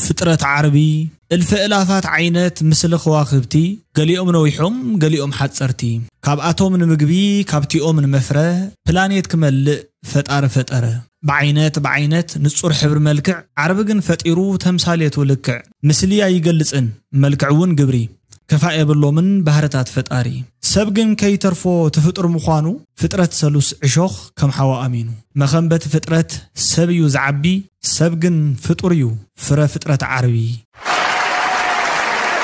ፍጥረት ዓርቢ፣ እልፈ እላፋት ዓይነት ምስሊ ከዋኽብቲ፣ ገሊኦም ነዊሖም፣ ገሊኦም ሓጸርቲ። ካብኣቶም ንምግቢ፣ ካብቲኦም ንመፍረ፣ ፕላኔት ክመልእ ፈጣሪ ፈጠረ። ብዓይነት ብዓይነት ንጹር ሕብሪ መልክዕ፣ ዓርቢ ግን ፈጢሩ ተምሳሌቱ ልክዕ። ምስሊ ኣይገልጽን፣ መልክዕ እውን ግብሪ። ክፋእ የብሎምን ባህርታት ፈጣሪ። ሰብ ግን ከይተርፎ ትፍጡር ምዃኑ፣ ፍጥረት ሰሉስ ዕሾኽ ከም ሓዋ ኣሚኑ። መኸንበት ፍጥረት ሰብ እዩ ዝዓቢ፣ ሰብ ግን ፍጡር እዩ ፍረ ፍጥረት ዓርቢ።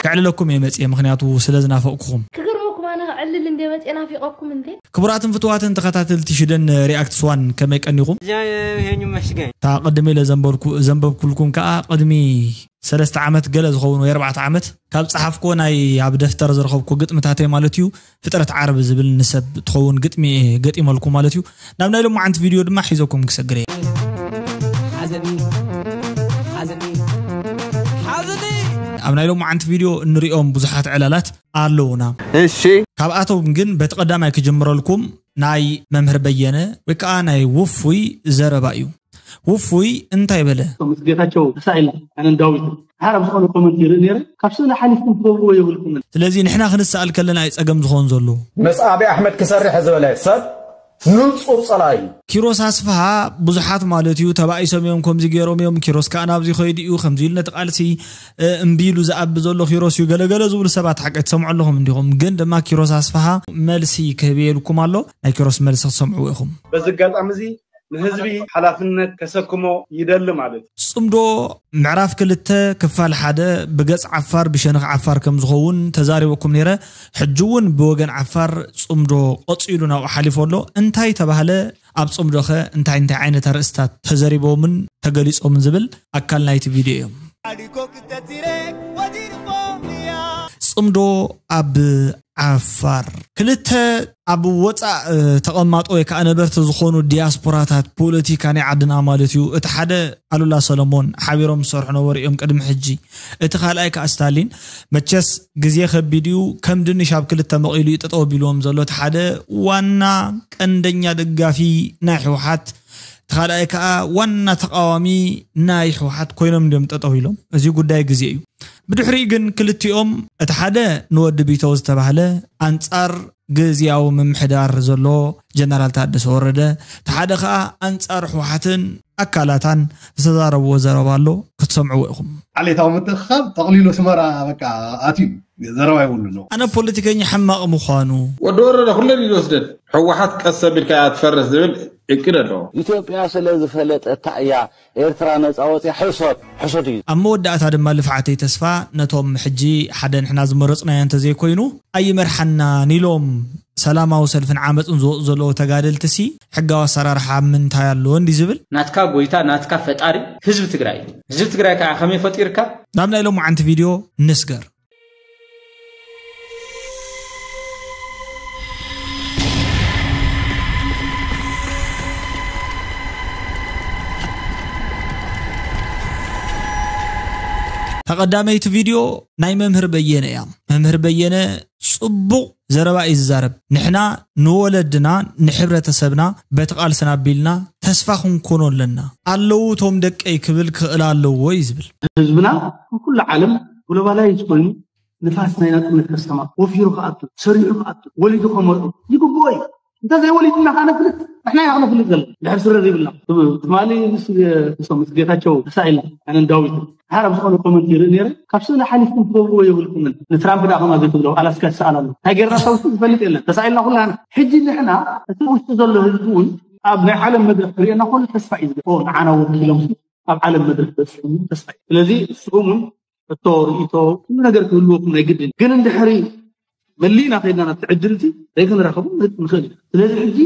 ከዕልለኩም እየ መጽየ፣ ምኽንያቱ ስለ ዝናፈቕኩኹም። ክገርመኩም ኣነ ክዕልል እንደ መጽየ ናፊቐኩም እንዴ። ክቡራትን ፍቱዋትን ተኸታተልቲ ሽደን ሪኣክትስ ዋን፣ ከመይ ቀኒኹም? እዚኣ የብሄኙ መስገን። እታ ቅድሚ ኢለ ዘንበርኩ-፣ ዘንበብኩልኩም ከኣ ቅድሚ ሰለስተ ዓመት ገለ ዝኸውን ወይ ኣርባዕተ ዓመት ካብ ጸሓፍኩዎ ናይ ኣብ ደፍተር ዝረኸብኩ ግጥምታተይ ማለት እዩ፣ ፍጥረት ዓርቢ ዝብል ንሰብ ትኸውን ግጥሚ እየ ገጢመልኩ ማለት እዩ። ናብ ናይ ሎማዓንቲ ቪድዮ ድማ ሒዘኩም ክሰግር እየ። ሓዘኒ፣ ሓዘኒ፣ ሓዘኒ። ኣብ ናይ ሎማዓንቲ ቪድዮ እንሪኦም ብዙሓት ዕላላት ኣለዉና። እሺ። ካብኣቶም ግን በቲ ቀዳማይ ክጅምረልኩም ናይ መምህር በየነ ወይ ከዓ ናይ ውፉይ ዘረባ እዩ። ውፉይ እንታይ በለ? ምስ ጌታቸው ተሳኢልና ኣነን ዳዊትን ሓራብ ዝኾነ ኮመንት ይርኢ ነይረ። ካብ ስእሊ ሓሊፍኩም ትገብርዎ የብልኩምን። ስለዚ ንሕና ክንሰኣል ከለና እዩ ጸገም ዝኾን ዘሎ። ምስ ኣብይ ኣሕመድ ክሰርሕ ዝበለ ሰብ ንጹር ጸላኢ እዩ። ኪሮስ ኣስፍሃ ብዙሓት ማለት እዩ ተባኢሶም እዮም፣ ከምዚ ገይሮም እዮም፣ ኪሮስ ከኣ ናብዚ ከይዱ እዩ፣ ከምዚ ኢሉ ነቲ ቃልሲ፣ እ፣ እምቢ ኢሉ ዝኣቢ ዘሎ ኪሮስ እዩ፣ ገለገለ ዝብሉ ሰባት ሓቂ ትሰምዑ ኣለኹም እንዲኹም። ግን ድማ ኪሮስ ኣስፍሃ መልሲ ክህብ የልኩም ኣሎ። ናይ ኪሮስ መልሲ ክትሰምዕዎ ኢኹም። በዚ ኣጋጣሚ እዚ ንህዝቢ ሓላፍነት ከሰክሞ ይደሊ ማለት እዩ። ጽምዶ ምዕራፍ ክልተ ክፋል ሓደ ብገጽ ዓፋር ብሸነኽ ዓፋር ከም ዝኸውን ተዛሪበኩም ነይረ። ሕጂ እውን ብወገን ዓፋር ጽምዶ ቀጺሉ ናብኡ ሓሊፉ ኣሎ። እንታይ ተባህለ? ኣብ ጽምዶኸ እንታይ እንታይ ዓይነት ኣርእስታት ተዘሪቦምን ተገሊጾምን ዝብል ኣካል ናይቲ ቪድዮ እዮም። ጽምዶ ኣብ ዓፋር። ክልተ ኣብ ወጻእ፣ እ፣ ተቐማጦ ወይ ከዓ ነበርቲ ዝኾኑ ዲያስፖራታት ፖለቲካ ናይ ዓድና ማለት እዩ። እቲ ሓደ ኣሉላ ሰለሞን ሓቢሮም ዝሰርሑ ነበሩ እዮም ቅድሚ ሕጂ። እቲ ካልኣይ ከዓ ስታሊን። መቸስ ግዜ ከቢድ እዩ። ከም ድንሽ ኣብ ክልተ መቒሉ እዩ ጠጠው ኣቢልዎም ዘሎ። እቲ ሓደ ዋና ቀንደኛ ደጋፊ ናይ ህወሓት፣ እቲ ካልኣይ ከዓ ዋና ተቃዋሚ ናይ ህወሓት ኮይኖም እንዲዮም ጠጠው ኢሎም። እዚ ጉዳይ ግዜ እዩ። ብድሕሪኡ ግን ክልቲኦም፣ እቲ ሓደ ንወዲ ቢተው ዝተባህለ ኣንጻር ግዝያዊ ምምሕዳር ዘሎ ጀነራል ታደሰ ወረደ፣ እቲ ሓደ ከዓ ኣንጻር ህወሓትን ኣካላታን ዝተዛረብዎ ዘረባ ኣሎ፣ ክትሰምዕዎ ኢኹም። ዓሌታዊ ምትእኽኻብ ጠቕሊሉ ኣስመራ በቃ ኣትዩ ዘረባ ይብሉ ኣለዉ። ኣነ ፖለቲከኛ ሕማቕ ምዃኑ። ወዲ ወረደ ኩለን እዩ ዝወስደን። ህወሓት ቀስ ኣቢልካ እያ ትፈርስ ዝብል እቅድ ኣለዎ። ኢትዮጵያ ስለ ዝፈለጠታ እያ ኤርትራ ነጻ ወጽያ። ሕሶት፣ ሕሶት እዩ። ኣብ መወዳእታ ድማ ልፍዓተይ ተስፋ ነቶም ሕጂ ሓደ ንሕና ዝመረጽናዮ እንተዘይኮይኑ ኣይመርሓናን ኢሎም ሰላማዊ ሰልፍን ዓመጽን ዝወጹ ዘለዉ ተጋደልትሲ ሕጋዊ ኣሰራርሓ ምንታይ ኣለዎ እንዲ ዝብል? ናትካ ጎይታ፣ ናትካ ፈጣሪ ህዝቢ ትግራይ እዩ። ህዝቢ ትግራይ ከዓ ከመይ ፈጢርካ? ናብ ናይ ሎማዓንቲ ቪድዮ ንስገር። ተቐዳመይቲ ቪድዮ ናይ መምህር በየነ እያ። መምህር በየነ ጽቡቕ ዘረባ እዩ ዝዛረብ። ንሕና ንወለድና ንሕብረተሰብና በቲ ቃልስና ኣቢልና ተስፋ ክንኮኖ ኣለና። ኣለዉ እቶም ደቀይ ክብል ክኽእል ኣለዎ እዩ ዝብል። ህዝብና ኣብ ኩሉ ዓለም ግሎባላይዝ ኮይኑ ንፋስ ናይ ናጽነት ከስተማ ወፊሩ ክኣቱ፣ ሰሪሑ ክኣቱ፣ ወሊዱ ከመርዑ ይግብኦ እዩ። እንተ ዘይወሊድና ከነፍልጥ፣ ንሕና ኢና ክነፍልጥ ዘለና። ድሕር ስረ ዘይብልና። ትማሊ ምስ፣ ምስ ጌታቸው ተሳኢልና፣ ኣነን ዳዊትን። ሓራብ ዝኾነ ኮመንት ይርኢ ነይረ። ካብ ስእሊ ሓሊፍኩም ትገብርዎ የብልኩምን። ንትራምፕ ደኣ ከምኣ ዘይትብሎ፣ ኣላስካ ይሰኣል ኣሎ። እንታይ ጌርና እታ ውሽጢ ዝፈልጥ የለን። ተሳኢልና ኩላና። ሕጂ ንሕና፣ እቲ ውሽጢ ዘሎ ህዝቢ እውን ኣብ ናይ ዓለም መድረኽ ክርእየና ከሎ ተስፋ እዩ ዝገብር። ኦ፣ ንዓና እውን ኢሎም ኣብ ዓለም መድረኽ በፂሖም ተስፋ እዩ። ስለዚ ንስኹም እውን ሕቶ፣ ርእይቶ፣ ኩሉ ነገር ክህልወኩም ናይ ግድን። ግን እንድሕሪ መሊእና ከይድና ናብቲ ዕድል እቲ ዘይክንረኸቦ ንኽእል ኢና። ስለዚ ሕጂ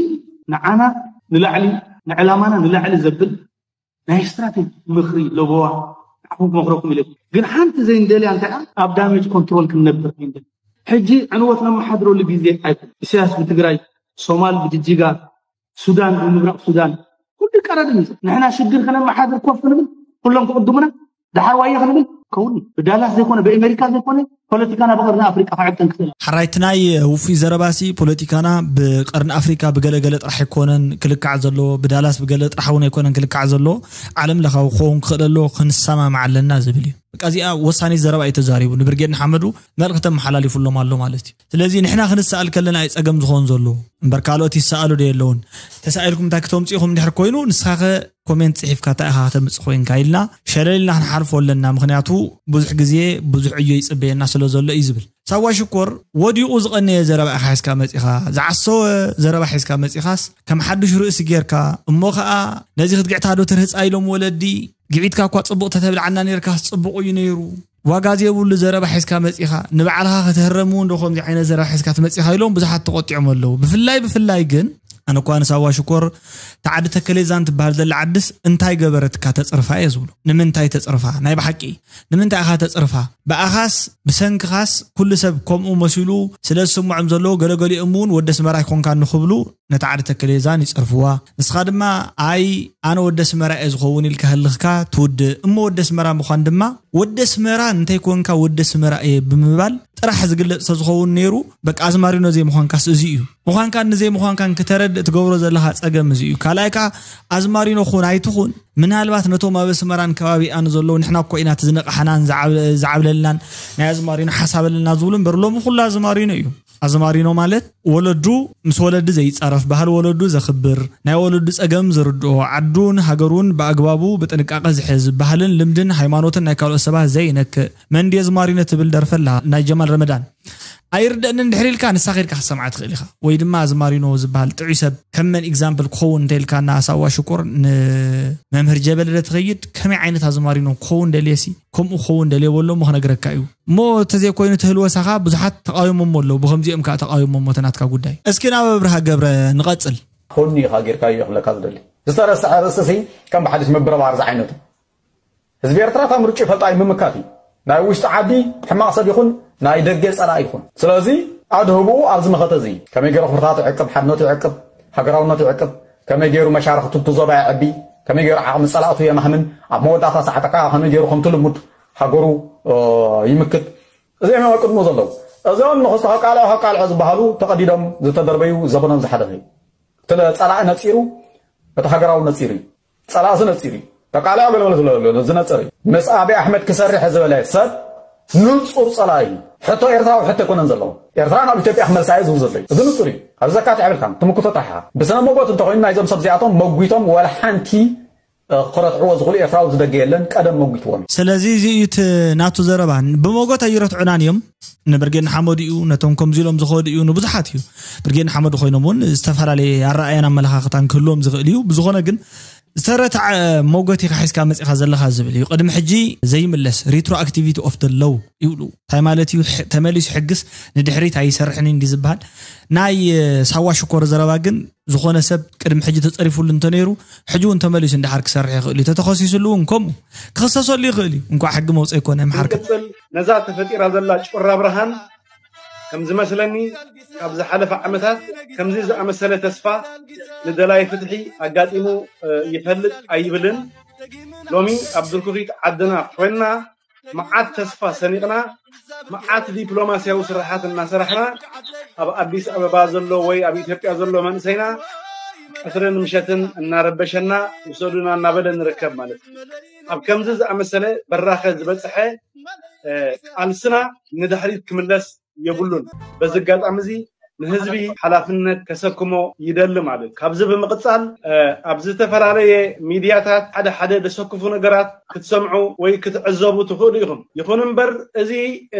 ንዓና ንላዕሊ፣ ንዕላማና ንላዕሊ ዘብል ናይ ስትራቴጂ ምኽሪ ለበዋ ንዓኹም ክመኽረኩም ኢለ። ግን ሓንቲ ዘይንደልያ እንታይ እያ? ኣብ ዳሜጅ ኮንትሮል ክንነብር ኣይንደልን። ሕጂ ዕንወት ነመሓድረሉ ግዜ ኣይኮነን። ኢሳያስ ብትግራይ፣ ሶማል ብጅጅጋ፣ ሱዳን ብምብራቕ ሱዳን፣ ኩሉ ቀረድን እዩ። ንሕና ሽግር ከነመሓድር ኮፍ ክንብል፣ ኩሎም ክቕድሙና፣ ደሓር ዋየ ክንብል ከውን እዩ። ብዳላስ ዘይኮነ፣ ብኣሜሪካ ዘይኮነ፣ ፖለቲካና ብቐርኒ ኣፍሪቃ ክዕብጠን ክኽእል። ሓራይቲ ናይ ውፉይ ዘረባሲ፣ ፖለቲካና ብቐርኒ ኣፍሪካ ብገለገለ ጥራሕ ኣይኮነን ክልካዕ ዘለዎ፣ ብዳላስ ብገለ ጥራሕ እውን ኣይኮነን ክልካዕ ዘለዎ፣ ዓለም ለኻዊ ክኸውን ክኽእል ኣለዎ፣ ክንሰማማዕ ኣለና ዝብል እዩ። ቀዚኣ ወሳኒ ዘረባ እዩ ተዛሪቡ። ንብርጌድ ንሓመዱ መልእኽቲ ተመሓላሊፉሎም ኣሎ ማለት እዩ። ስለዚ ንሕና ክንሰኣል ከለና እዩ ጸገም ዝኾን ዘሎ። እምበር ካልኦት ይሰኣሉ ዶ የለውን? ተሳኢልኩም እንታይ ክተምጽኢኹም ድሕር ኮይኑ ንስኻኸ ኮሜንት ጽሒፍካ እንታይ ኢኻ ከተምጽእ ኮይንካ ኢልና ሸለል ኢልና ክንሓልፎ ኣለና። ምኽንያቱ ብዙሕ ግዜ ብዙሕ ዕዮ ይጽበየና ስለ ዘሎ እዩ ዝብል። ሳዋ ሽኮር ወዲቑ ዝቐነየ ዘረባ ኢኻ ሒዝካ መጺኻ፣ ዝዓሰወ ዘረባ ሒዝካ መጺኻስ ከም ሓድሽ ርእሲ ጌርካ እሞ ኸኣ ነዚ ክትግዕታ ዶ ትርህጻ ኢሎም ወለዲ፣ ግዒትካ እኳ ጽቡቕ ተተብልዓና ኔርካስ ጽቡቕ እዩ ነይሩ። ዋጋ ዘይብሉ ዘረባ ሒዝካ መጺኻ፣ ንባዕልኻ ክትህረም እውን ዶ ከምዚ ዓይነት ዘረባ ሒዝካ ትመጺኻ ኢሎም ብዙሓት ተቖጢዖም ኣለዉ። ብፍላይ ብፍላይ ግን ኣነ እኳ ንሳዋ ሽኮር ተዓዲ ተከሌዛን ትበሃል ዘላ ዓድስ እንታይ ገበረትካ ተጽርፋ እየ ዝብሉ። ንምንታይ ተጽርፋ? ናይ ብሓቂ ንምንታይ ኢኻ ተጽርፋ? ብኣኻስ ብሰንክኻስ ኩሉ ሰብ ከምኡ መሲሉ ስለ ዝስምዖም ዘለዎ ገለገሊኦም እውን ወዲ ኣስመራ ኣይኮንካን ንኽብሉ ነታ ዓዲ ተከሌዛን ይጸርፍዋ። ንስኻ ድማ ኣይ ኣነ ወዲ ኣስመራ እየ ዝኸውን ኢልካ ህልኽካ ትውድእ። እሞ ወዲ ኣስመራ ምዃን ድማ ወዲ ኣስመራ እንተይኮንካ ወዲ ኣስመራ እየ ብምባል ጥራሕ ዝግለጽ ተዝኸውን ነይሩ በቃ ኣዝማሪኖ ዘይምዃንካስ እዚ እዩ። ምዃንካን ንዘይምዃንካን ክተረድእ ትገብሮ ዘለኻ ጸገም እዚ እዩ። ካልኣይ ከኣ ኣዝማሪኖ ኹን ኣይትኹን ምናልባት ነቶም ኣብ ኣስመራን ከባቢኣን ዘለዉ ንሕና እኮ ኢና እቲ ዝነቕሓናን ዝዓብ- ዝዓብለልናን ናይ ኣዝማሪኖ ሓሳብ ኣለና ዝብሉ እምበር ሎሚ ኩሉ ኣዝማሪኖ እዩ። ኣዝማሪኖ ማለት ወለዱ ምስ ወለዲ ዘይጻረፍ፣ ባህሊ ወለዱ ዘኽብር፣ ናይ ወለዱ ጸገም ዝርድኦ፣ ዓዱን ሃገሩን ብኣግባቡ ብጥንቃቐ ዝሕዝ፣ ባህልን ልምድን ሃይማኖትን ናይ ካልኦት ሰባት ዘይነክእ። መን ድየ ኣዝማሪኖ ትብል ደርፊ ኣላ ናይ ጀማል ረመዳን። ኣይርደእንን ድሕሪ ኢልካ ንሳ ኸይድካ ክትሰምዓ ትኽእል ኢኻ። ወይ ድማ ኣዝማሪኖ ዝበሃል ጥዑይ ሰብ ከም መን ኤግዛምፕል ክኸውን እንተ ኢልካ እና ሳዋ ሽኮር ንመምህር ጀበል ደ ትኸይድ ከመይ ዓይነት ኣዝማሪኖ ክኸውን ደልየሲ ከምኡ ክኸውን ደልየ በሎ እሞ ክነግረካ እዩ። እሞ ተዘይኮይኑ ተህልወሳኻ ብዙሓት ተቃዊሞሞ ኣለዉ። ብኸምዚኦም ከዓ ተቃዊሞሞ ተናትካ ጉዳይ። እስኪ ናብ ኣብርሃ ገብረ ንቐጽል። ኾኒ ኢኻ ጌርካዮ ክብለካ ዝደሊ ዝተረስዐ ርእሲ ሲ ከም ብሓድሽ ምብርባር ዝዓይነቱ ህዝቢ ኤርትራ እታ ምርጫ ይፈልጣ እዩ ምምካት እዩ። ናይ ውሽጢ ዓዲ ሕማቕ ሰብ ይኹን ናይ ደገ ጸላኢ ይኹን። ስለዚ ኣድህብኡ ኣብዚ መኸተ እዚ እዩ። ከመይ ገይሩ ክብርታቱ ይዕቅብ፣ ሓድነቱ ይዕቅብ፣ ሃገራውነቱ ይዕቅብ፣ ከመይ ገይሩ መሻርኽቱ እቲ ዞባ የዕቢ፣ ከመይ ገይሩ ዓቕሚ ጸላእቱ የማህምን፣ ኣብ መወዳእታ ሰዓት ከዓ ከመይ ገይሩ ከምቲ ልሙድ ሃገሩ እ፣ ይምክት። እዚኦም እዮም ኣብ ቅድሙ ዘለዉ። እዚኦም ንኽስቶ ከቃልዖ ከቃልዖ ዝበሃሉ ተቐዲዶም ዝተደርበዩ ዘበኖም ዝሓለፈ እዩ። እቲ ጸላኢ ነጺሩ፣ እቲ ሃገራዊ ነጺሩ እዩ። ጸላእሲ ነጺሩ እዩ። ተቃልዖ ገለ መለ ስለ ዘሎ ዝነጽር እዩ። ምስ ኣብይ ኣሕመድ ክሰርሕ ዝበለ ሰብ ንጹር ጸላኢ እዩ። ሕቶ ኤርትራዊ ሕቶ ኣይኮነን ዘለዎ። ኤርትራ ናብ ኢትዮጵያ ክመልሳ እየ ዝብል ዘሎ እዩ። እዚ ንጹር እዩ። ኣብዚ ዘካትዕ የብልካን። ትምክቶ ጥራሕ ኢኻ። ብስነ መጎት እንተኾይኑ ናይዞም ሰብ እዚኣቶም መጒቶም ወላ ሓንቲ እ፣ ክረትዕዎ ዝኽእሉ ኤርትራዊ ዝደገ የለን። ቀደም መጒትዎም እዩ። ስለዚ እዚ እዩ እቲ ናቱ ዘረባ። ብመጎት ኣይረትዑናን እዮም። ንብርጌድ ንሓመዱ እዩ፣ ነቶም ከምዚ ኢሎም ዝኸዱ እዩ፣ ንብዙሓት እዩ። ብርጌድ ንሓመዱ ኮይኖም እውን ዝተፈላለየ ኣረኣያን ኣመለኻኽታን ክህልዎም ዝኽእል እዩ። ብዝኾነ ግን ዝተረትዐ መጎት ኢኻ ሒዝካ መጺኻ ዘለኻ ዝብል እዩ። ቅድሚ ሕጂ ዘይምለስ ሪትሮኣክቲቪቲ ኦፍ ደ ሎው ይብሉ። እንታይ ማለት እዩ? ሕ- ተመሊሱ ሕግስ ንድሕሪት ኣይሰርሕን እዩ እንዲ ዝበሃል። ናይ እ፣ ሳዋ ሽኮር ዘረባ ግን ዝኾነ ሰብ ቅድሚ ሕጂ ተጸሪፉሉ እንተነይሩ ሕጂ እውን ተመሊሱ እንድሓር ክሰርሕ ይኽእል እዩ። ተተኸሲስሉ እውን ከምኡ ክኽሰሰሉ ይኽእል እዩ። እንኳዕ ሕጊ መውፀ ኣይኮነ ምሓርከ። ንቅጽል ነዛ ተፈጢራ ዘላ ጩራ ብርሃን ከም ዝመስለኒ ካብ ዝሓለፈ ዓመታት ከምዚ ዝኣመሰለ ተስፋ ንደላይ ፍትሒ ኣጋጢሙ እ፣ ይፈልጥ ኣይብልን። ሎሚ ኣብ ድርኩኺት ዓድና ኮይንና መዓት ተስፋ ሰኒቕና መዓት ዲፕሎማስያዊ ስራሓት እናሰራሕና ኣብ ኣዲስ ኣበባ ዘሎ ወይ ኣብ ኢትዮጵያ ዘሎ መንእሰይና ቀትርን ምሸትን እናረበሸና ውሰዱና እናበለ ንርከብ ማለት እዩ። ኣብ ከምዚ ዝኣመሰለ በራኸ ዝበፅሐ እ፣ ቃልስና ንድሕሪት ክምለስ የብሉን። በዚ ኣጋጣሚ እዚ ንህዝቢ ሓላፍነት ከሰክሞ ይደሊ ማለት እዩ። ካብዚ ብምቕጻል እ፣ ኣብ ዝተፈላለየ ሚድያታት ሓደ ሓደ ዘሰክፉ ነገራት ክትሰምዑ ወይ ክትዕዘቡ ትኽእሉ ኢኹም። ይኹን እምበር እዚ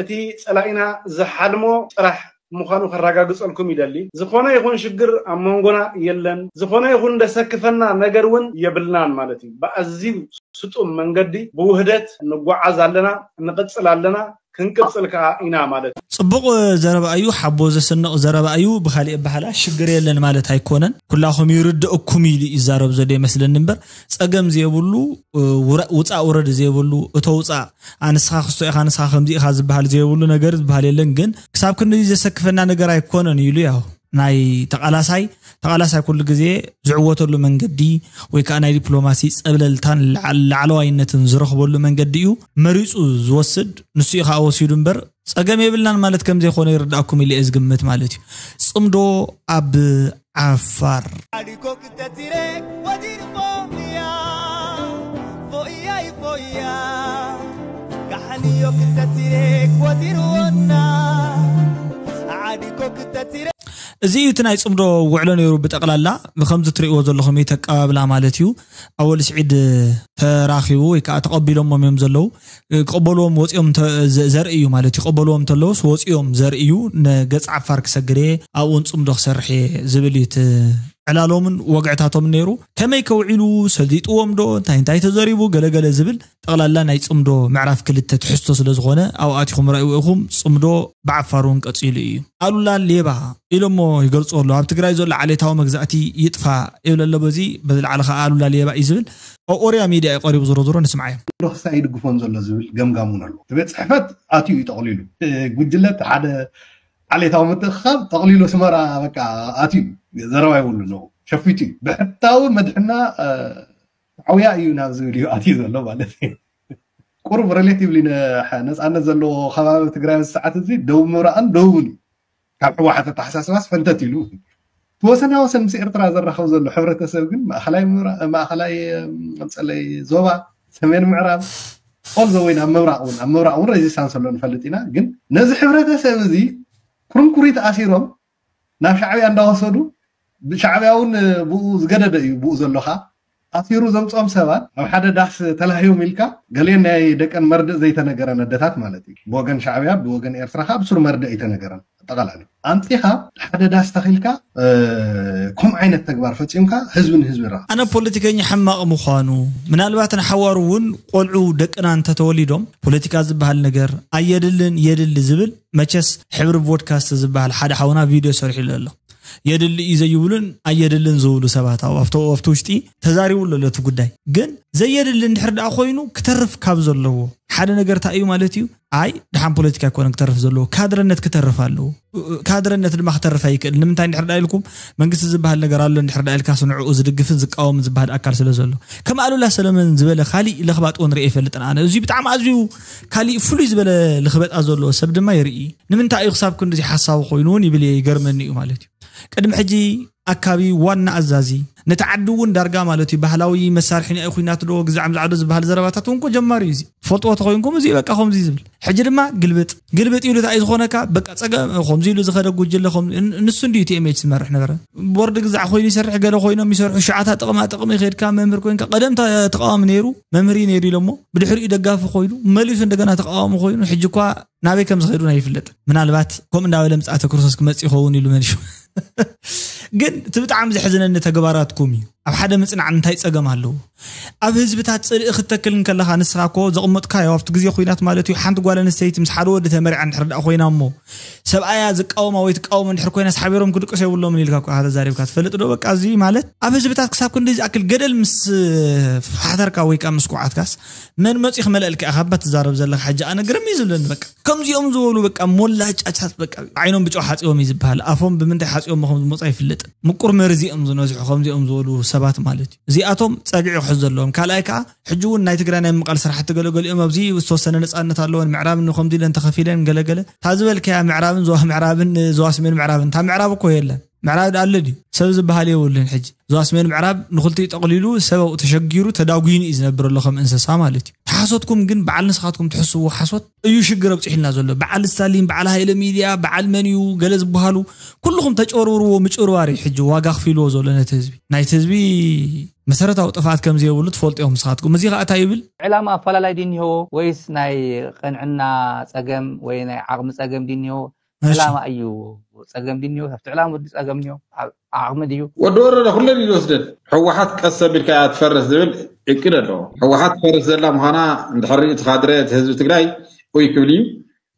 እቲ ጸላኢና ዝሓልሞ ጥራሕ ምዃኑ ከረጋግጸልኩም ይደሊ። ዝኾነ ይኹን ሽግር ኣብ መንጎና የለን። ዝኾነ ይኹን ዘሰክፈና ነገር እውን የብልናን ማለት እዩ። ብኣዝዩ ስጡም መንገዲ ብውህደት ንጓዓዝ ኣለና፣ ንቕጽል ኣለና፣ ክንቅጽል ከኣ ኢና ማለት እዩ። ጽቡቕ ዘረባ እዩ፣ ሓቦ ዘስንቕ ዘረባ እዩ። ብኻሊእ ኣበሃህላ ሽግር የለን ማለት ኣይኮነን። ኩላኹም ይርድእኩም ኢሉ ይዛረብ ዘሎ ይመስለኒ እምበር ጸገም ዘይብሉ፣ ውረ- ውጻእ ውረድ ዘይብሉ፣ እቶ ውጻእ ኣንስኻ ክስቶ ኢኻ፣ ንስኻ ከምዚ ኢኻ ዝበሃል ዘይብሉ ነገር ዝበሃል የለን። ግን ክሳብ ክንዲ ዘሰክፈና ነገር ኣይኮነን ኢሉ ያው ናይ ተቓላሳይ ተቓላሳይ ኩሉ ግዜ ዝዕወተሉ መንገዲ ወይ ከዓ ናይ ዲፕሎማሲ ጸብለልታን ላዕ- ላዕለዋይነትን ዝረኽበሉ መንገዲ እዩ መሪፁ ዝወስድ። ንሱ እዩ ከዓ ወሲዱ እምበር ጸገም የብልናን ማለት ከም ዘይኮነ ይርዳእኩም ኢለ እየ ዝግምት ማለት እዩ። ጽምዶ ኣብ ዓፋር ኣዲኮ ክተቲረ ወዲር ፎያ ፎያ ፎያ እዮ ክተቲሬ ወቲርዎና ዓዲኮ ክተቲሬ እዚ እዩ እቲ ናይ ጽምዶ ውዕሎ ነይሩ። ብጠቕላላ ብከምዚ ትርእይዎ ዘለኹም እዩ ተቀባብላ ማለት እዩ። ኣወል ስዒድ ተራኺቡ ወይ ከዓ ተቐቢሎሞም እዮም ዘለዉ። ክቕበልዎም ወፂኦም እንተ- ዘ- ዘርኢ እዩ ማለት እዩ። ክቕበልዎም እንተለውስ ወፂኦም ዘርኢ እዩ። ንገፅ ዓፋር ክሰግር እየ ኣብኡን ጽምዶ ክሰርሕ እየ ዝብል እዩ እቲ ዕላሎምን ወግዕታቶምን ነይሩ። ከመይ ከውዒሉ ሰልጢጥዎም ዶ እንታይ እንታይ ተዘሪቡ ገለገለ ዝብል ጠቕላላ ናይ ጽምዶ ምዕራፍ ክልተ ትሕዝቶ ስለ ዝኾነ ኣብኡ ኣቲኹም ረእይዎ ኢኹም። ጽምዶ ብዓፋር እውን ቀጺሉ እዩ። ኣሉላ ሌባ ኢሎሞ ይገልጾ ኣሎ። ኣብ ትግራይ ዘሎ ዓሌታዊ መግዛእቲ ይጥፋ ይብል ኣሎ። በዚ በዚ ላዕሊ ከዓ ኣሉላ ሌባ እዩ ዝብል ኣብ ኦርያ ሚድያ እዩ ቀሪቡ። ዝሮ ዝሮ ንስምዓዮ። ዶ ክሳይ ይድግፎን ዘሎ ዝብል ገምጋም እውን ኣሎ። እቲ ቤት ጽሕፈት ኣትዩ እዩ ጠቕሊሉ። እቲ ጉጅለ እቲ ሓደ ዓሌታዊ ምትእኽኻብ ጠቕሊሉ ስመራ በቃ ኣትዩ ዘረባ ይብሉ ኣለዉ። ሸፊቱ እዩ ብሕታዊ መድሕና ዓውያ እዩ ናብ ዝብል እዩ ኣትዩ ዘሎ ማለት እዩ። ቁሩብ ሬሌቲቭሊ ነፃነት ዘለዎ ከባቢ ትግራይ ኣብዚ ሰዓት እዚ ደቡብ ምብራቕን ደቡብን እዩ። ካብ ህወሓት ኣተሓሳስባስ ፈንተት ኢሉ እቲ ወሰና ወሰን ምስ ኤርትራ ዘራኸብ ዘሎ ሕብረተሰብ ግን ማእኸላይ ምብራ- ማእኸላይ ቀፀለይ ዞባ ሰሜን ምዕራብ ኦል ዘወይ ናብ ምብራቕ እውን ኣብ ምብራቕ እውን ሬዚስታንስ ኣሎ ንፈልጥ ኢና። ግን ነዚ ሕብረተሰብ እዚ ኩርንኩሪት ኣሲሮም ናብ ሻዕብያ እንዳወሰዱ ብሻዕብያ እውን ብኡ ዝገደደ እዩ ብኡ ዘሎካ ኣሲሩ ዘምፅኦም ሰባት ኣብ ሓደ ዳስ ተላህዮም ኢልካ ገሌን ናይ ደቀን መርድእ ዘይተነገረን ኣደታት ማለት እዩ። ብወገን ሻዕብያ ብወገን ኤርትራ ካብ ሱር መርድእ ኣይተነገረን። ኣጠቓላሊ ኣምፂኻ ሓደ ዳስ ተኺልካ ከም ዓይነት ተግባር ፈፂምካ ህዝቢ ንህዝቢ ራ ኣነ ፖለቲከኛ ሕማቕ ምዃኑ ምናልባት ንሓዋሩ እውን ቆልዑ ደቅና እንተተወሊዶም ፖለቲካ ዝበሃል ነገር ኣየድልን የድሊ ዝብል መቸስ ሕብሪ ቮድካስት ዝበሃል ሓደ ሓውና ቪድዮ ሰሪሕሉ ኣሎ። የድሊ እዩ ዘይብሉን ኣየድልን ዝብሉ ሰባት ኣብቲ ውሽጢ ተዛሪቡ ኣሎ እቲ ጉዳይ። ግን ዘየድሊ እንድሕር ደኣ ኮይኑ ክተርፍ ካብ ዘለዎ ሓደ ነገር እንታይ እዩ ማለት እዩ? ኣይ ድሓን ፖለቲካ ኣይኮነን ክተርፍ ዘለዎ፣ ካድረነት ክተርፍ ኣለዎ። ካድረነት ድማ ክተርፍ ኣይክእል። ንምንታይ እንድሕር ደኣ ኢልኩም መንግስቲ ዝበሃል ነገር ኣሎ እንድሕር ደኣ ኢልካ ስንዕኡ ዝድግፍን ዝቃወምን ዝበሃል ኣካል ስለ ዘሎ ከም ኣሉላ ሰለመን ዝበለ ካሊእ ለኽባጥ እውን ርኤ ይፈልጥን ኣነ። እዚ ብጣዕሚ ኣዝዩ ካሊእ ፍሉይ ዝበለ ልኽበጣ ዘለዎ ሰብ ድማ ይርኢ። ንምንታይ እዩ ክሳብ ክንድዚ ሓሳዊ ኮይኑ እውን ይብል እየ ይገርመኒ እዩ ማለት እዩ። ቅድሚ ሕጂ ኣካቢ ዋና ኣዛዚ ነቲ ዓዲ እውን ዳርጋ ማለት እዩ ባህላዊ መሳርሒ ናይ ኩናት ዶ ግዛዕ ምዛዕ ዶ ዝበሃል ዘረባታት እውን ኮ ጀማሪ እዩ። እዚ ትፈልጥዎ ተኮይንኩም እዚ በቃ ከምዚ ዝብል ሕጂ ድማ ግልብጥ ግልብጥ ኢሉ እንታይ ዝኾነካ በቃ ፀገም ከምዚ ኢሉ ዝኸደ ጉጅለ ንሱ እንዲዩ እቲ ኤምኤች ዝመርሕ ነበረ። ቦርድ ግዛዕ ኮይኑ ይሰርሕ ገለ ኮይኖም ይሰርሑ ሸዓታ ጥቕማ ጥቕሚ ከድካ መምህር ኮይንካ ቀደም ተቃዋሚ ነይሩ መምህር ነይሩ ኢሎሞ ብድሕሪኡ ደጋፊ ኮይኑ መሊሱ እንደገና ተቃዋሚ ኮይኑ ሕጂ እኳ ናበይ ከም ዝኸዱን ኣይፍለጥን። ምናልባት ከምኡ እንዳበለ ምጽኣተ ክርስቶስ ክመጽእ ይኸውን ኢሉ መሊሹ። ግን እቲ ብጣዕሚ ዘሕዝነኒ ተግባራትኩም እዩ። ኣብ ሓደ ምጽናዕ እንታይ ጸገም ኣለዎ? ኣብ ህዝብታት ጽልኢ ክትተክል እንከለኻ ንስኻ እኮ ዘቕመጥካዮ ኣብቲ ግዜ ኹናት ማለት እዩ ሓንቲ ጓል ኣንስተይቲ ምስ ሓደ ወዲ ተመርዓ እንድሕር ደኣ ኮይና እሞ ሰብኣያ ዝቃወማ ወይ ትቃወሞ እንድሕር ኮይና ሓቢሮም ክድቅሱ የብሎምን ኢልካ እኮ ኢኻ ተዛሪብካ ትፈልጥ ዶ? በቃ እዚ ማለት ኣብ ህዝብታት ክሳብ ክንዲ ዝኣክል ገደል ምስ ፈሓተርካ ወይ ከዓ ምስ ኩዓትካስ መን መፂኡ ክመልአልካ ኢኻ እባ ትዛረብ ዘለኻ? ሕጂ ኣነ ግርም እዩ ዝብለኒ በቃ ከምዚኦም ዝበሉ በቃ ሞላጫታት በቃ ዓይኖም ብጨው ሓፂቦም እዩ ዝበሃል ኣፎም ብምንታይ ሓፂቦም ከም ዝመፁ ኣይፍለጥን። ምቁር መርዚ እዮም ዝነዝሑ ከምዚኦም ዝበሉ ሰባት ማለት እዩ። እዚኣቶም ፀግዒ ክሕዝ ዘለዎም ካልኣይ ከዓ ሕጂ እውን ናይ ትግራይ ናይ ምቃል ስራሕቲ ገለገሊኦም ኣብዚ ዝተወሰነ ነፃነት ኣለወን ምዕራብ ንከምዚ ኢለን ተኸፊለን ገለገለ እታ ዝበልካያ ምዕራብን ዞባ ምዕራብን ዞባ ሰሜን ምዕራብን እታ ምዕራብ እኮ የለን ምዕራብ ኣሎ ድዩ ሰብ ዝበሃል የብሉን ሕጂ ዞባ ሰሜን ምዕራብ ንክልቲኡ ጠቕሊሉ ሰብ ኣብኡ ተሸጊሩ ተዳጒኑ እዩ ዝነብር ኣሎ ከም እንስሳ ማለት እዩ። ሓሶትኩም ግን በዓል ንስኻትኩም ትሕስዎ ሓሶት እዩ ሽግር ኣብፂሑልና ዘሎ። በዓል ስታሊን በዓል ሃይለ ሚድያ በዓል መን እዩ ገለ ዝበሃሉ ኩልኹም ተጨርብርዎ ምጭርባር እዩ ሕጂ ዋጋ ክፊልዎ ዘሎ ነቲ ህዝቢ ናይቲ ህዝቢ መሰረታዊ ጥፍኣት ከም ዘየብሉ ትፈልጡ እዮም ንስኻትኩም። እዚ ከዓ እንታይ ይብል? ዕላማ ኣፈላላይ ድዩ እኒሀዎ ወይስ ናይ ቅንዕና ፀገም ወይ ናይ ዓቕሚ ፀገም ድዩ እኒሀዎ? ዕላማ እዩ ፀገም ድዩ እኒሀዎ? ኣብቲ ዕላማ ድዩ ፀገም እኒሀዎ? ዓቕሚ ድዩ? ወዲ ወረደ ኩለን እዩ ዝወስደን። ህወሓት ቀስ ኣቢልካ እያ ትፈርስ ዝብል እቅድ ኣለዎ። ህወሓት ትፈርስ ዘላ ምዃና እንድሕር ሪኡ እቲ ካድረ እቲ ህዝቢ ትግራይ ኡይ ክብል እዩ።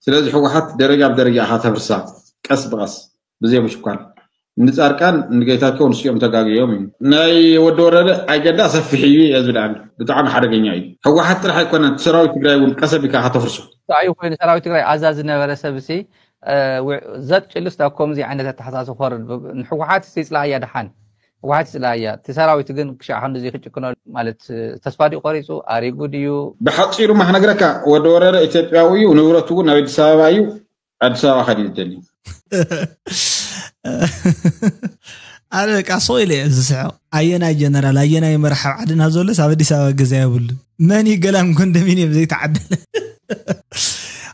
ስለዚ ህወሓት ደረጃ ብደረጃ ኢኻ ተፍርሳ ቀስ ብቐስ ብዘይ ምሽኳል። ንፃድቃን ንጌታቸው ንስኦም ተጋግዮም እዩ። ናይ ወዲ ወረደ ኣጀንዳ ሰፊሕ እዩ እየ ዝብል ኣነ። ብጣዕሚ ሓደገኛ እዩ። ህወሓት ጥራሕ ኣይኮነን እቲ ሰራዊት ትግራይ እውን ቀስ ኣቢልካ ኢኻ ተፍርሶ። እንታይ እዩ ኮይኑ ሰራዊት ትግራይ ኣዛዚ ዝነበረ ሰብ ሲ ዘጥ ጭልስ ናብ ከምዚ ዓይነት ኣተሓሳስባ ክወርድ ንህወሓት ይፅላእያ ደሓን ህወሓት ይፅላእያ እቲ ሰራዊት ግን ክሻዕ ክንድዚ ክጭክነሉ ማለት ተስፋ ድዩ ቆሪፁ ኣሪጉ ድዩ? ብሓፂሩ ማ ክነግረካ ወዲ ወረደ ኢትዮጵያዊ እዩ ንብረቱ እውን ናብ ኣዲስ ኣበባ እዩ ኣዲስ ኣበባ ከድዩ ዝደሊ ኣነ በቃ ሱቕ ኢለ እየ ዝስሕቕ። ኣየናይ ጀነራል ኣየናይ መራሒ ኣብ ዓድና ዘሎስ ኣብ ኣዲስ ኣበባ ገዛ የብሉን። መን እዩ ገላን ኮንዶሚንየም ዘይተዓደለ?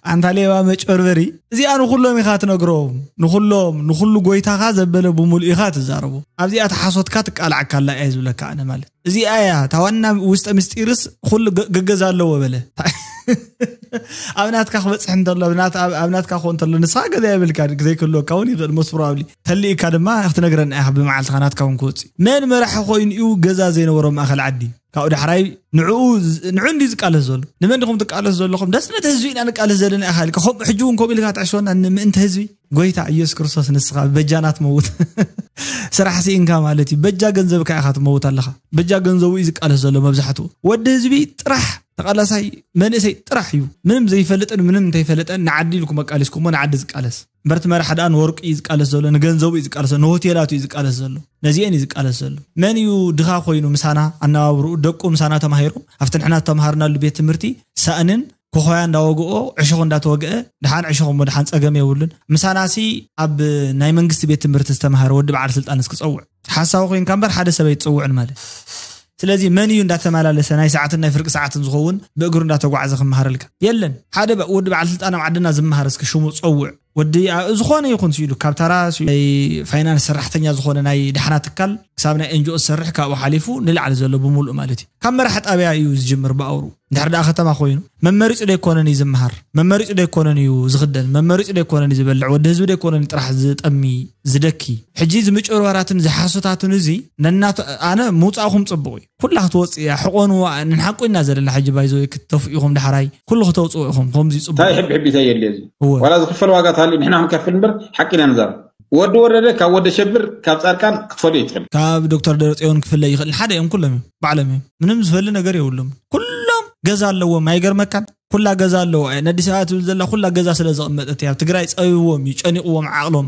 ኣንታ ሌባ መጭበርበሪ፣ እዚኣ ንኹሎም ኢኻ ትነግሮም። ንኹሎም፣ ንኹሉ ጎይታኻ ዘበለ ብምሉእ ኢኻ ትዛረቦ። ኣብዚኣ ተሓሶትካ ትቃላዕ ካላ እየ ዝብለካ ኣነ። ማለት እዚኣ እያ እታ ዋና ውስጠ ምስጢርስ። ኩሉ ገ- ገገዛ ኣለዎ በለ። ኣብ ናትካ ክበፅሕ እንተሎ፣ ኣብ ናት- ኣብ- ኣብ ናትካ ክኾን እንተሎ፣ ንስኻ ገዛ የብልካ፣ ዘይክህልወካ እውን ይኽእል፣ ሞስት ፕሮባብሊ ተልእካ ድማ ክትነግረና ኢኻ ብመዓልትኻ ናትካ እውን ክወፅእ። መን መራሒ ኮይኑ እዩ ገዛ ዘይነበሮ ማእኸል ዓዲ? ካብኡ ዳሕራይ ንዕኡ ዝ- ንዑ እንዲ ዝቃለስ ዘሎ። ንመን ዲኹም ትቃለስ ዘለኹም? ደስ ነቲ ህዝቢ ኢና ንቃለስ ዘለና ኢኻ ኢልካ፣ ከምኡ ሕጂ እውን ከምኡ ኢልካ ትዕሽወና ንምእንቲ ህዝቢ? ጎይታ ኢየሱስ ክርስቶስ፣ ንስኻ በጃና ትመውት። ስራሕ ስኢንካ ማለት እዩ። በጃ ገንዘብካ ኢኻ ትመውት ኣለኻ። በጃ ገንዘቡ እዩ ዝቃለስ ዘሎ መብዛሕትኡ። ወዲ ህዝቢ ጥራሕ ተቃላሳይ መንእሰይ ጥራሕ እዩ። ምንም ዘይፈልጥን ምንም እንተይፈለጠን ንዓዲ ኢልኩም ኣቃሊስኩሞ ንዓዲ ዝቃለስ። እምበር እቲ መራሕ ደኣ ንወርቂ እዩ ዝቃለስ ዘሎ፣ ንገንዘቡ እዩ ዝቃለስ ዘሎ፣ ንሆቴላቱ እዩ ዝቃለስ ዘሎ። ነዚአን እዩ ዝቃለስ ዘሎ። መን እዩ ድኻ ኮይኑ ምሳና ኣነባብርኡ፣ ደቁ ምሳና ተማሂሮም ኣብቲ ንሕና ዝተምሃርናሉ ቤት ትምህርቲ ሳእንን ኮኾያ እንዳወግኦ፣ ዕሾኽ እንዳተወግአ፣ ድሓን ዕሾኽ እሞ ድሓን ጸገም የብሉን። ምሳናሲ ኣብ ናይ መንግስቲ ቤት ትምህርቲ ዝተምሃረ ወዲ በዓል ስልጣን እስኪ ጸውዕ። ሓሳዊ ኮይንካ እምበር ሓደ ሰብ ኣይትጸውዕን ማለት። ስለዚ መን እዩ እንዳተመላለሰ ናይ ሰዓትን ናይ ፍርቂ ሰዓትን ዝኸውን ብእግሩ እንዳተጓዓዘ ክመሃረልካ? የለን። ሓደ በ- ወዲ በዓል ስልጣን ኣብ ዓድና ዝመሃር እስኪ ሽሙ ጸውዕ። ወዲ ኣ- ዝኾነ ይኹን ስኢሉ ካብ ታራ ሲ- ናይ ፋይናንስ ሰራሕተኛ ዝኾነ ናይ ድሓና ትካል ክሳብ ናይ ኤንጂኦ ዝሰርሕ ካብኡ ሓሊፉ ንላዕሊ ዘሎ ብምሉእ ማለት እዩ። ካብ መራሕ ጣብያ እዩ ዝጅምር ብኣውሩ። እንድሕር ደኣ ከተማ ኮይኑ መመሪጹ ዶ ኣይኮነን እዩ ዝመሃር? መመሪጹ ዶ ኣይኮነን እዩ ዝኽደን? መመሪጹ ዶ ኣይኮነን እዩ ዝበልዕ? ወዲ ህዝቢ ዶ ኣይኮነን ጥራሕ ዝጠሚ ዝደኪ? ሕጂ እዚ ምጭርባራትን ዝሓሶታትን እዚ ነናቱ ኣነ ምውጻእኹም ጽቡቕ እዩ። ኩላ ክትወጽእ እያ። ሕቆኑ ንሓቁ ኢና ዘለና ሕጂ ባይዞ ክትተፍኡ ኢኹም ዳሕራይ ኩሉ ክተውጽኡ ኢኹም። ከምዚ ጽቡቕ እንታይ እዩ። ሕቢ ሕቢታ የለ እዚ እወ። ዋላ ዝኽፈል ዋጋ ታሊ ንሕና ክንከፍል እምበር ሓቂ ኢና ንዛረብ። ወዲ ወረደ ካብ ወደ ሸብር ካብ ጻድቃን ክትፈልዮ ይትኽእል። ካብ ዶክተር ደብረጽዮን ክፍለ ይኽእል ሓደ እዮም። ኩሎም እዮም ባዕሎም እዮም። ምንም ዝፈሊ ነገር የብሎም። ኩሎም ገዛ ኣለዎም። ኣይገርመካን? ኩላ ገዛ ኣለዎ። ኣይ ነዲ ሰባት ትብል ዘላ ኩላ ገዛ ስለ ዘቐመጠት እያ። ኣብ ትግራይ ጸቢብዎም እዩ፣ ጨኒቕዎም ዓቕሎም።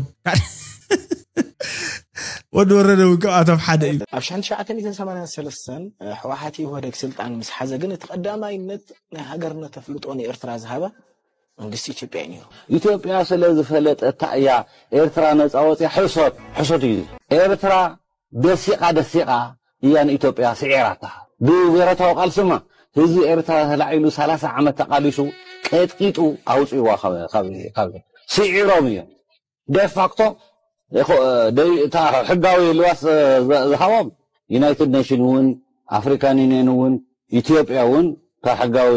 ወዲ ወረደ እውን ካብኣቶም ሓደ እዩ። ኣብ ሽሕን ትሽዓተ ሚእትን ሰማንያን ሰለስተን ህወሓት ኢህወደግ ስልጣን ምስ ሓዘ ግን እቲ ቀዳማይነት ናይ ሃገርነት ኣፍልጦ ንኤርትራ ዝሃበ መንግስቲ ኢትዮጵያ እዩ ነይሩ። ኢትዮጵያ ስለ ዝፈለጠታ እያ ኤርትራ ነጻ ወጽያ። ሕሶት፣ ሕሶት እዩ። ኤርትራ ደሲቓ ደሲቓ እያ ንኢትዮጵያ ስዒራታ። ብብረታዊ ቃልስማ ህዝቢ ኤርትራ ተላዒሉ ሰላሳ ዓመት ተቓሊሱ ቀጥቂጡ ኣውፅእዋ ካብ- ካብ- ካብ- ስዒሮም እዮም። ደፋክቶ እኮ፣ ደይ- እታ ሕጋዊ ልዋስ ዝ- ዝሃቦም ዩናይትድ ኔሽን እውን ኣፍሪካን ዩኒየን እውን ኢትዮጵያ እውን እታ ሕጋዊ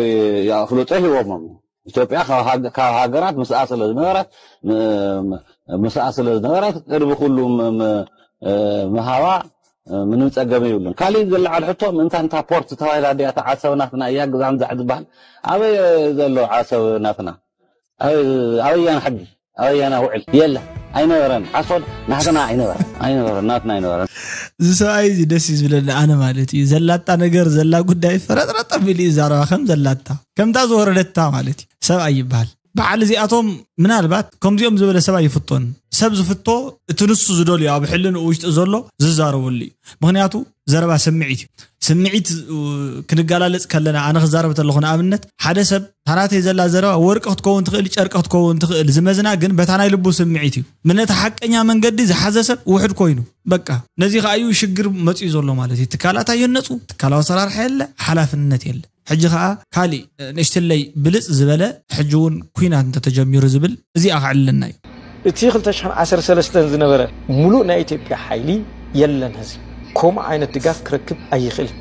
ኣፍልጦ ሂቦሞም። ኢትዮጵያ ካብ ሃገ- ካብ ሃገራት ምስኣ ስለ ዝነበረት ም- ም- ምስኣ ስለ ዝነበረት ቅድሚ ኩሉ ም- ም- እ፣ ምሃባ እ፣ ምንም ጸገም የብሉን። ካሊእ ዝለዓል ሕቶ ምእንታ እንታ ፖርት ተባሂላ ድያ እታ ዓሰብ ናትና እያ ግዛም ዛዕ ዝበሃል ኣበይ ዘሎ ዓሰብ ናትና? ኣበይ ኣበያና ሕጊ ኣበያና ውዕል የለ ኣይነበረን። ሓሶት ናትና ኣይነበረን ኣይነበረን ናትና ኣይነበረን። እዚ ሰብኣይ እዚ ደስ እዩ ዝብለኒ ኣነ ማለት እዩ። ዘላታ ነገር ዘላ ጉዳይ ፈረጥረጥ ኣቢሉ እዩ ዛረባ ከም ዘላታ ከምታ ዝወረደታ ማለት እዩ። ሰብኣይ ይበሃል። በዓል እዚኣቶም ምናልባት ከምዚኦም ዝበለ ሰብ ኣይፍቶን። ሰብ ዝፍቶ እቲ ንሱ ዝደልዩ ኣብ ሕልንኡ ውሽጢ ዘሎ ዝዛረበሉ እዩ። ምክንያቱ ዘረባ ስምዒት እዩ። ስምዒት እ፣ ክንገላለጽ ከለና ኣነ ክዛረብ ተለኹ ንኣብነት ሓደ ሰብ ታናተይ ዘላ ዘረባ ወርቂ ክትከውን ትኽእል ጨርቂ ክትከውን ትኽእል ዝመዝና ግን በታ ናይ ልቡ ስምዒት እዩ። ምነቲ ሓቀኛ መንገዲ ዝሓዘ ሰብ ውሕድ ኮይኑ በቃ ነዚ ከኣ እዩ ሽግር መጽኡ ዘሎ ማለት እዩ። ትካላት ኣየነጹ ትካላዊ ኣሰራርሓ የለ ሓላፍነት የለ። ሕጂ ከኣ ካሊእ ንእሽትለይ ብልጽ ዝበለ ሕጂ እውን ኩናት እንተተጀሚሩ ዝብል እዚኣ ከዕልልና እዩ። እቲ ክልተ ሽሕን ዓሰርተ ሰለስተን ዝነበረ ሙሉእ ናይ ኢትዮጵያ ሓይሊ የለን። ህዝቢ ከምኡ ዓይነት ድጋፍ ክረክብ ኣይኽእልን።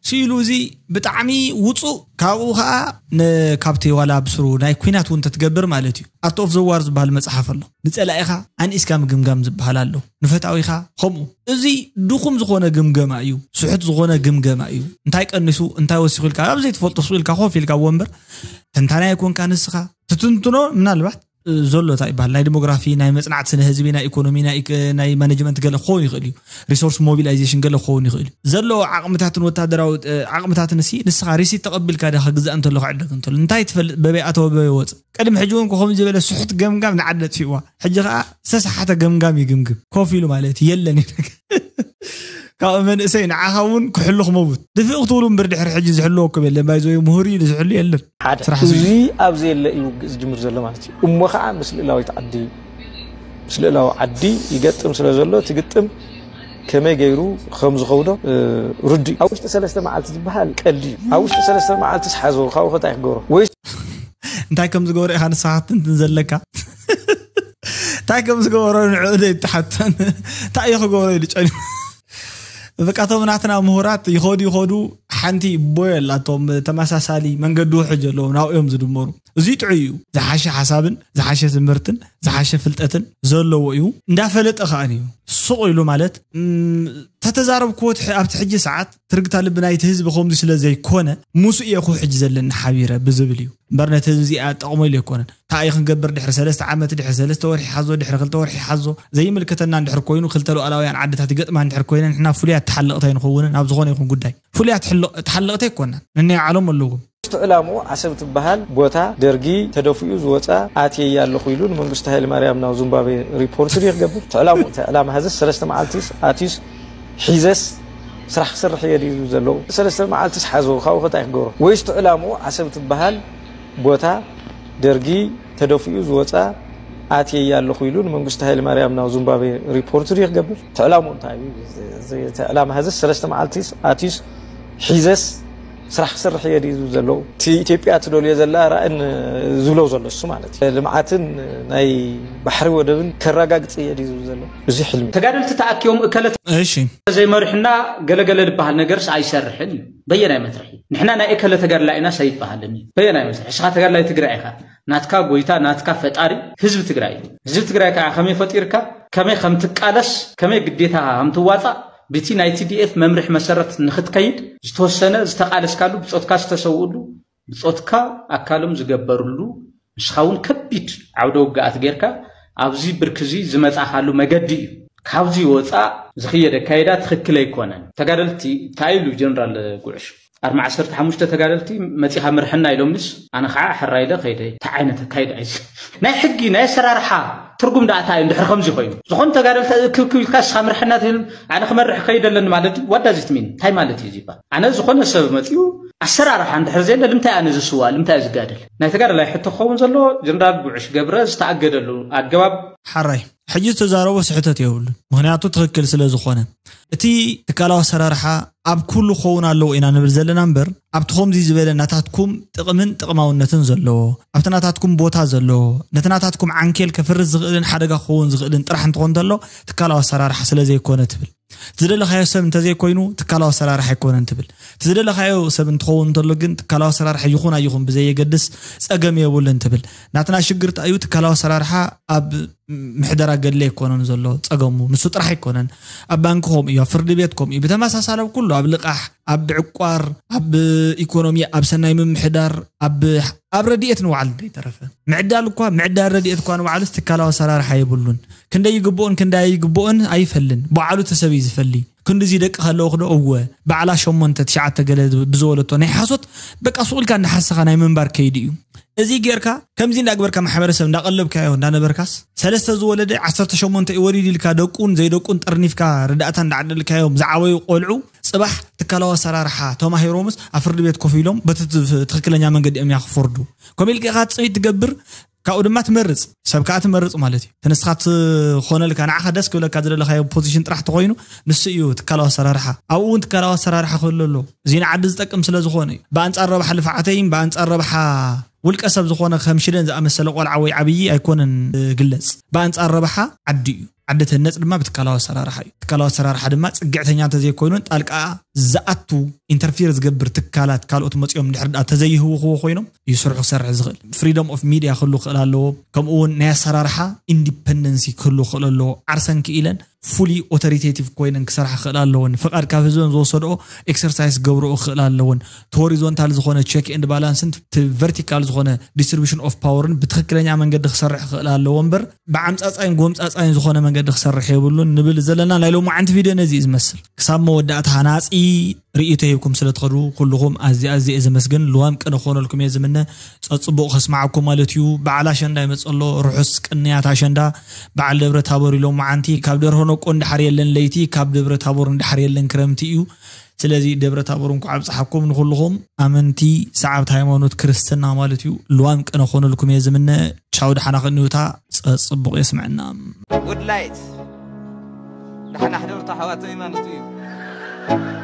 ስኢሉ እዚ ብጣዕሚ ውፁእ ካብኡ ከዓ ን- ካብቲ ዋላ ብስሩ ናይ ኩናት እውን ተትገብር ማለት እዩ ኣቶ ኦፍ ዘዋር ዝበሃል መፅሓፍ ኣሎ። ንፀላኢኻ ኣንኢስካ ምግምጋም ዝበሃል ኣሎ። ንፈታዊኻ ከምኡ። እዚ ድኹም ዝኾነ ግምገማ እዩ። ስሑት ዝኾነ ግምገማ እዩ። እንታይ ቀኒሱ እንታይ ወሲኹ ኢልካ ኣብ ዘይትፈልጦ ስቕ ኢልካ ኮፍ ኢልካ ኣብ ወንበር ትንታናይ ኣይኮንካ ንስኻ ትትንትኖ ምናልባት ዘሎ እንታይ ይበሃል ናይ ዲሞግራፊ ናይ መፅናዕቲ ስነ ህዝቢ ናይ ኢኮኖሚ ናይ ኢኮ- ናይ ማኔጅመንት ገለ ክኸውን ይኽእል እዩ። ሪሶርስ ሞቢላይዜሽን ገለ ክኸውን ይኽእል እዩ። ዘለዎ ዓቕምታትን ወታደራዊ እ፣ ዓቕምታትን ሲ ንስኻ ሪሲት ተቐቢልካ ዲኻ ክግዛእ እንተሎ ክዕደግ እንተሎ እንታይ ትፈልጥ በበይ ኣተወ በበይ ወፅ ቅድሚ ሕጂ እውን ከምዚ ዝበለ ስሑት ገምጋም ንዓዲ ነጥፊእዋ። ሕጂ ከዓ ዝተሰሓተ ገምጋም ይግምግም ኮፍ ኢሉ ማለት እዩ የለን እዩ ነገር። ካብ መንእሰይ ንዓኻ እውን ክሕሉ ክመውት ድፍእ ክትብሉ እምበር ድሕሪ ሕጂ ዝሕልወኩም የለን ባይዘወይ ምሁር ኢሉ ዝሕሉ የለን። ሓደ ስራሕ እዚ እዚ ኣብ ዘየለ እዩ ዝጅምር ዘሎ ማለት እዩ። እሞ ከዓ ምስ ልእላዊት ዓዲ ምስ ልእላዊ ዓዲ ይገጥም ስለ ዘሎ እቲ ግጥም ከመይ ገይሩ ከም ዝኸውዶ እ፣ ርዱእ እዩ። ኣብ ውሽጢ ሰለስተ መዓልቲ ዝበሃል ቀልዲ እዩ። ኣብ ውሽጢ ሰለስተ መዓልቲ ስሓዞ ካብኡ ከታይ ክገብሮ ወይ እንታይ ከም ዝገበሮ ኢኻ ንስኻ ክትንትን ዘለካ። እንታይ ከም ዝገበሮ ንዕኡ ዘይተሓተን። እንታይ እዩ ክገብሮ ኢሉ ጨኒሙ። በቃ እቶም ናትና ምሁራት ይኸዱ ይኸዱ፣ ሓንቲ ቦይ ኣላቶም ተመሳሳሊ መንገዲ ውሕጅ ኣለዎም ናብኦም ዝድመሩ። እዚ ጥዑይ እዩ። ዝሓሸ ሓሳብን ዝሓሸ ትምህርትን ዝሓሸ ፍልጠትን ዘለዎ እዩ። እንዳፈለጠ ከኣን እዩ ስቕ ኢሉ ማለት ተተዛረብክዎ ኣብቲ ሕጂ ሰዓት ትርግታ ልቢ ናይቲ ህዝቢ ከምዚ ስለ ዘይኮነ፣ ምስ እየ ኩ ሕጂ ዘለኒ ሓቢረ ብዝብል እዩ እምበር፣ ነቲ ህዝቢ እዚኣ ጠቕሞ ኢሉ ኣይኮነን። እንታይ እዩ ክንገብር ድሕሪ ሰለስተ ዓመት፣ ድሕሪ ሰለስተ ወርሒ ሓዞ፣ ድሕሪ ክልተ ወርሒ ሓዞ ዘይምልከተና እንድሕር ኮይኑ፣ ክልተ ሉዓላውያን ዓድታት ይገጥማ እንድሕር ኮይነ፣ ንሕና ፍሉያት ተሓለቕቲ ኣይንኸውንን ኣብ ዝኾነ ይኹን ጉዳይ። ፍሉያት ተሓለቕቲ ኣይኮናን፣ ነናይ ዓሎም ኣለዎም። ትዕላምኡ ዓሰብ ትበሃል ቦታ ደርጊ ተደፊኡ ዝወፃ ኣትየ ኣለኹ ኢሉ ንመንግስቱ ሃይለ ማርያም ናብ ዙምባቤ ሪፖርት ድዩ ክገብር? ትዕላምኡ እቲ ዕላማ ሀዘስ ሰለስተ መዓልቲስ ኣትዩስ ሒዘስ ስራሕ ክሰርሕ እየ ድዩ ዘለዎ? ሰለስተ መዓልቲስ ሓዞ ካብኡ ከታይ ክገብሮ? ወይስ ትዕላምኡ ዓሰብ ትበሃል ቦታ ደርጊ ተደፊኡ ዝወፃ ኣትየ ኣለኹ ኢሉ ንመንግስቱ ሃይለ ማርያም ናብ ዙምባቤ ሪፖርት ድዩ ክገብር? ትዕላምኡ እንታይ እዩ? ትዕላማ ሀዘስ ሰለስተ መዓልቲስ ኣትዩስ ሒዘስ ስራሕ ክሰርሕ እየ ድዩ ዝብል ዘለዉ? እቲ ኢትዮጵያ ትደልዮ ዘላ ራእን ዝብሎ ዘሎ እሱ ማለት እዩ። ልምዓትን ናይ ባሕሪ ወደብን ከረጋግፅ እየ ድዩ ዝብል ዘሎ? እዚ ሕልሚ። ተጋደልቲ ተኣኪቦም እከለ እሺ። ዘይመሪሕና ገለገለ ዝበሃል ነገርስ ኣይሰርሕን እዩ። በየናይ መስርሒ ንሕና ናይ እከለ ተጋድላ ኢና ሰይበሃልን እዩ። በየናይ መስርሒ እስኻ ተጋድላይ ትግራይ ኢኻ። ናትካ ጎይታ ናትካ ፈጣሪ ህዝቢ ትግራይ እዩ። ህዝቢ ትግራይ ከዓ ከመይ ፈጢርካ፣ ከመይ ከምትቃለስ፣ ከመይ ግዴታ ከምትዋፃእ ብቲ ናይ ቲ ዲ ኤፍ መምርሒ መሰረት ንክትከይድ ዝተወሰነ ዝተቃለስካሉ፣ ብፆትካ ዝተሰውእሉ፣ ብፆትካ ኣካሎም ዝገበርሉ፣ ንስኻ እውን ከቢድ ዓውደ ውግኣት ጌርካ ኣብዚ ብርኪ እዚ ዝመፃኻሉ መገዲ እዩ። ካብዚ ወፃእ ዝኽየድ ኣካይዳ ትኽክል ኣይኮነን። ተጋደልቲ እንታይ ኢሉ ጀነራል ጉዕሽ? ኣርማ ዓሰርተ ሓሙሽተ ተጋደልቲ መፂኻ ምርሐና ኢሎምንስ ኣነ ከዓ ሕራይ ኢለ ከይደ። እንታይ ዓይነት ኣካይዳ እዩ እዚ? ናይ ሕጊ ናይ ኣሰራርሓ ትርጉም ደኣ እንታይ እዩ? እንድሕር ከምዚ ኮይኑ ዝኾኑ ተጋደልቲ ክብክብ ኢልካ እስኻ ምርሐና ትብል፣ ኣነ ክመርሕ ከይደ ኣለኒ ማለት ድዩ? ዋዳዚት ሚን እንታይ ማለት እዩ እዚ ይባል? ኣነ ዝኾነ ሰብ መፂኡ ኣሰራርሓ እንድሕር ዘየለ ልምታይ ኣነ ዝስዋ ልምታይ እዩ ዝጋደል? ናይ ተጋደላይ ሕቶ ክኸውን ዘለዎ ጀነራል ጉዕሽ ገብረ ዝተኣገደሉ ኣገባብ ሓራይ ሕጂ ዝተዛረቦ ስሕተት የብሉን፣ ምኽንያቱ ትኽክል ስለ ዝኾነ። እቲ ትካላዊ ኣሰራርሓ ኣብ ኩሉ ክኸውን ኣለዎ ኢና ንብል ዘለና እምበር፣ ኣብቲ ከምዚ ዝበለ ናታትኩም ጥቕምን ጥቕማውነትን ዘለዎ፣ ኣብቲ ናታትኩም ቦታ ዘለዎ፣ ነቲ ናታትኩም ዓንኬል ከፍርስ ዝኽእልን ሓደጋ ክኸውን ዝኽእልን ጥራሕ እንትኾን እንተሎ ትካላዊ ኣሰራርሓ ስለ ዘይኮነ ትብል። ዝደለኻዮ ሰብ እንተዘይኮይኑ ትካላዊ ኣሰራርሓ ኣይኮነን ትብል። እቲ ዝደለኻዮ ሰብ እንትኸውን እንተሎ ግን ትካላዊ ኣሰራርሓ ይኹን ኣይኹን ብዘየገድስ ጸገም የብሉን ትብል። ናትና ሽግር እንታይ እዩ? ትካላዊ ኣሰራርሓ ኣብ ምሕደራ ገድሊ ኣይኮነን ዘሎ ጸገሙ፣ ንሱ ጥራሕ ኣይኮነን። ኣብ ባንኪ ከምኡ እዩ፣ ኣብ ፍርዲ ቤት ከምኡ እዩ። ብተመሳሳሊ ኣብ ኩሉ፣ ኣብ ልቓሕ፣ ኣብ ዕቋር፣ ኣብ ኢኮኖሚ፣ ኣብ ሰናይ ምምሕዳር፣ ኣብ ኣብ ረድኤት ንባዕሉ እንተይተረፈ ምዕዳል እኳ ምዕዳል ረድኤት እኳ ንባዕሉስ ትካላዊ ኣሰራርሓ የብሉን። ክንደይ ይግብኦን ክንደይ ኣይግብኦን ኣይፈልን። ባዕሉ ተሰብ እዩ ዝፈሊ። ክንድዚ ደቂ ከለውኽ ዶ? እወ። ባዕላ ሸሞንተ ትሽዓተ ገለ ብዝበለቶ ናይ ሓሶት በቃ ሱቕ ኢልካ እንዳሓሰኻ ናይ ምንባር ከይዲ እዩ። እዚ ጌርካ ከምዚ እንዳግበርካ ማሕበረሰብ እንዳቐለብካዮ እንዳነበርካስ ሰለስተ ዝወለደ ዓሰርተ ሸሞንተ እዩ ወሊዱ ኢልካ ደቁን ዘይደቁን ጠርኒፍካ ርዳእታ እንዳዓደልካዮም ዝዓበዩ ቆልዑ ጽባሕ ትካላዊ ኣሰራርሓ ተማሂሮምስ ኣብ ፍርዲ ቤት ኮፍ ኢሎም በቲ ትክክለኛ መንገዲ እዮም እያ ክፈርዱ። ከምኡ ኢልካ ኢኻ ጽዒት ትገብር፣ ካብኡ ድማ ትመርጽ፣ ሰብ ከዓ ትመርጽ ማለት እዩ። እቲ ንስኻ ትኾነልካ፣ ንዓኻ ደስ ክብለካ ዝደለኻዮ ፖዚሽን ጥራሕ ተኾይኑ ንሱ እዩ ትካላዊ ኣሰራርሓ። ኣብኡ እውን ትካላዊ ኣሰራርሓ ክህሉ ኣለዎ። እዚ ንዓዲ ዝጠቅም ስለ ዝኾነ እዩ። ብኣንጻር ረብሓ ልፍዓተይን ብኣንጻር ረብሓ ውልቀ ሰብ ዝኾነ ከም ሽደን ዝኣመሰለ ቆልዓ ወይ ዓብዪ ኣይኮነን ዝግለጽ። ብኣንጻር ረብሓ ዓዲ እዩ። ዓዲ ትህነፅ ድማ ብትካላዊ ኣሰራርሓ እዩ። ትካላዊ ኣሰራርሓ ድማ ፅግዕተኛ እንተዘይኮይኑን ጣልቃ ዝኣቱ ኢንተርፊር ዝገብር ትካላት ካልኦት መፂኦም እንድሕር ደኣ ተዘይህውኽዎ ኮይኖም እዩ ስርሑ ክሰርሕ ዝኽእል። ፍሪደም ኦፍ ሚድያ ክህሉ ክኽእል ኣለዎ። ከምኡ እውን ናይ ኣሰራርሓ ኢንዲፐንደንሲ ክህሉ ክኽእል ኣለዎ። ዓርሰን ክኢለን ፉሊ ኦቶሪቴቲቭ ኮይነን ክሰርሓ ክኽእል ኣለዎን። ፍቓድ ካብ ህዝበን ዝወሰድኦ ኤክሰርሳይዝ ክገብርኦ ክኽእል ኣለዎን። እቲ ሆሪዞንታል ዝኾነ ቸክ ኤንድ ባላንስን እቲ ቨርቲካል ዝኾነ ዲስትሪቢሽን ኦፍ ፓወርን ብትኽክለኛ መንገዲ ክሰርሕ ክኽእል ኣለዎ እምበር ብዓምፃፃይን ጎምፃፃይን ዝኾነ መንገዲ ክሰርሕ የብሉን ንብል ዘለና። ናይ ሎማዓንቲ ቪድዮ ነዚ እዩ ዝመስል። ክሳብ መወዳእታ ሃናፂ ርእይቶ ሂብኩም ስለ ትኸዱ ኩልኹም ኣዝየ ኣዝየ እየ ዘመስግን። ልዋም ቅነ ክኾነልኩም እየ ዝምነ። ፀፅቡቕ ከስማዓኩም ማለት እዩ። በዓል ኣሸንዳ ይመፅእ ኣሎ። ርሑስ ቅንያት ኣሸንዳ። በዓል ደብረ ታቦር እዩ ሎማዓንቲ። ካብ ደርሆ ነቆ እንድሓር የለን ለይቲ፣ ካብ ደብረ ታቦር እንድሓር የለን ክረምቲ እዩ። ስለዚ ደብረ ታቦር እንኳዕ ኣብፀሓኩም ንኹልኹም ኣመንቲ ሰዓብቲ ሃይማኖት ክርስትና ማለት እዩ። ልዋም ቅነ ክኾነልኩም እየ ዝምነ። ቻው፣ ደሓና ክእንዩታ፣ ፀ-፣ ፅቡቕ የስምዐና። ጉድላይት ደሓና ሕደርታ ኣሕዋተይ ማለት እዩ።